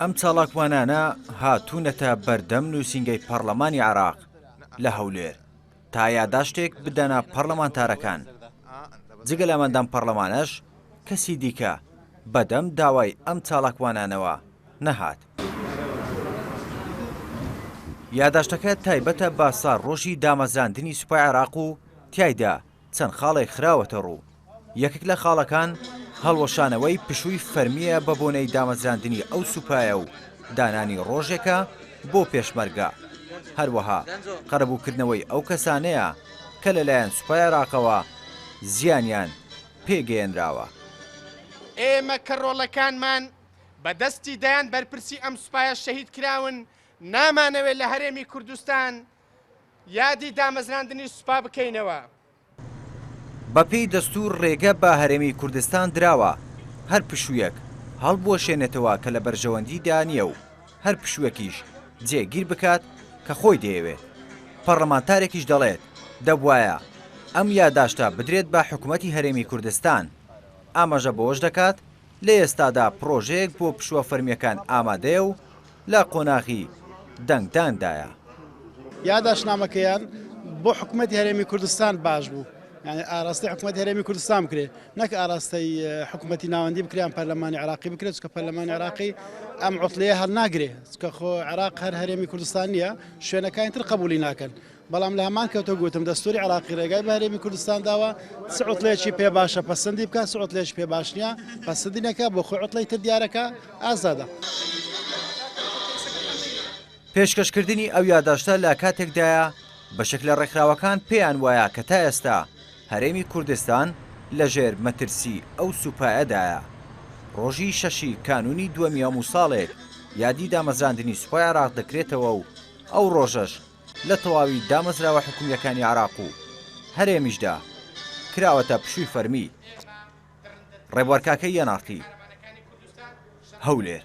ئەم چالاکوانانە هاتوونەتە بەردەم نووسینگەی پەڕلەمانی عێراق لە هەولێر تا یاداشتێک بدەنە پەڕلەمانتارەکان، جگە لەم ئەندام پەڕلەمانەش کەسی دیکە بەدەم داوای ئەم چالاکوانانەوە نەهات. یاداشتەکە تایبەتە بە ساڵڕۆژی دامەزراندنی سوپای عێراق و تیایدا چەند خاڵێک خراوەتە ڕوو، یەکێک لە خاڵەکان هەڵوەشانەوەی پشووی فەرمییە بە بۆنەی دامەزراندنی ئەو سوپایە و دانانی ڕۆژێکە بۆ پێشمەرگە، هەروەها قەرەبووکردنەوەی ئەو کەسانەیە کە لەلایەن سوپای عێراقەوە زیانیان پێگەیەنراوە. ئێمە کە ڕۆڵەکانمان بە دەستی دەیان بەرپرسی ئەم سوپایە شەهید کراون، نامانەوێت لە هەرێمی کوردستان یادی دامەزراندنی سوپا بکەینەوە. بەپێی دەستوور ڕێگە بە هەرێمی کوردستان دراوە هەر پشوویەک هەڵبوەشێنێتەوە کە لە بەرژەوەندیدا نییە و هەر پشوویەکیش جێگیر بکات کە خۆی دەیەوێت. پەڕلەمانتارێکیش دەڵێت، دەبوایە ئەم یاداشتە بدرێت بە حکومەتی هەرێمی کوردستان. ئاماژە بەوەش دەکات، لە ئێستادا پڕۆژەیەک بۆ پشووە فەرمییەکان ئامادەیە و لە قۆناغی دەنگداندایە. یاداشتنامەکەیان بۆ حکومەتی هەرێمی کوردستان باش بوو، یانی ئاراستەی حکومەتی هەرێمی کوردستان بکرێت نەک ئاراستەی حکومەتی ناوەندی بکرێت یان پەرلەمانی عێراقی بکرێت، چونکە پەرلەمانی عێراقی ئەم عوتلەیە هەڵناگرێ، چونکە خۆ عێراق هەر هەرێمی کوردستان نییە، شوێنەکانی تر قبولی ناکەن. بەڵام لە هەمان کەوتە گوتم دەستوری عێراقی رێگای بە هەرێمی کوردستان داوە چ عوتڵەیەکی پێ باشە پەسەندی بکات چ عوتڵەیەکی پێ باش نییە پەسەندی نەکا بۆ خۆی عوتڵەی تر دیارەکە ئازادە. پێشکەشکردنی ئەو یاداشتە لە کاتێکدایە، بەشێک لە ڕێکخراوەکان پێیان وایە کە تا ئێستا هەرێمی کوردستان لەژێر مەترسی ئەو سوپایەدایە. ڕۆژی شەشی کانوونی دووەمی هەموو ساڵێک یادی دامەزراندنی سوپای عێراق دەکرێتەوە و ئەو ڕۆژەش لە تەواوی دامەزراوە حکومییەکانی عێراق و هەرێمیشدا کراوەتە پشووی فەرمی. ڕێبوار کاکەیی ئەنارتی، هەولێر.